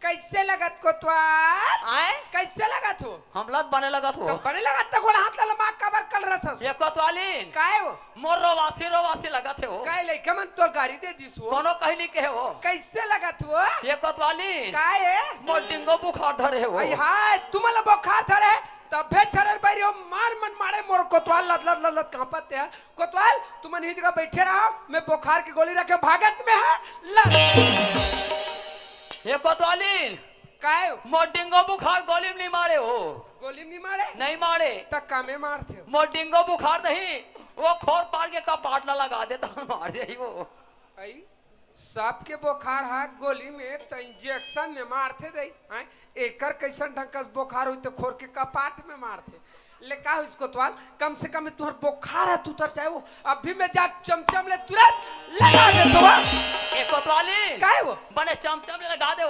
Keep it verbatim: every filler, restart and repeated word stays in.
कइसे लगत कोतवाल? आय? कइसे लगत हो? हमला बने लगत हो। त बने लगत त गोड़ हाथ ला लमा काबर कर रथस? ये कोतवालिन। काय हो? मोर रोवासी रोवासी लगत हे हो। काय लइका मन तोर गारी दे दिस हो? कोनो कहीं नहीं कहे हो। कइसे लगत हो? ये कोतवालिन। काय हे? मोर डेंगू बुखार धरे हे हो। अई हाय, तुमला बुखार धरे हे? तभे छरर बैरी हो, मार मन मारे मोर कोतवाल लत लत लत लत कांपत हे। कोतवाल, तुमन ही जगह बैठे रहा, मैं बुखार के गोली रखे भागत में है। ल- ये कोतवालिन। काय हो? मोर डेंगू बुखार गोली में नहीं मारे हो। गोली में नहीं मारे? नहीं मारे। त कामे मारथे हो? मोर डेंगू बुखार नहीं, वो खोर पार के कपाट ला लगा देता, मार जाई वो। अई, सबके बुखार हा गोली में त इंजेक्शन में मारथे दई। हैं? एकर कइसन ढंग का बुखार होई त खोर के कपाट में मारथे। ले का होइस कोतवाल, कम से कम तुहर बुखार हा त उतर जाए हो। अभी मैं जा चमचम ले तुरंत लगा देथों। ये कोतवालिन। काय हो? बने चमचम ले लगा दे हो।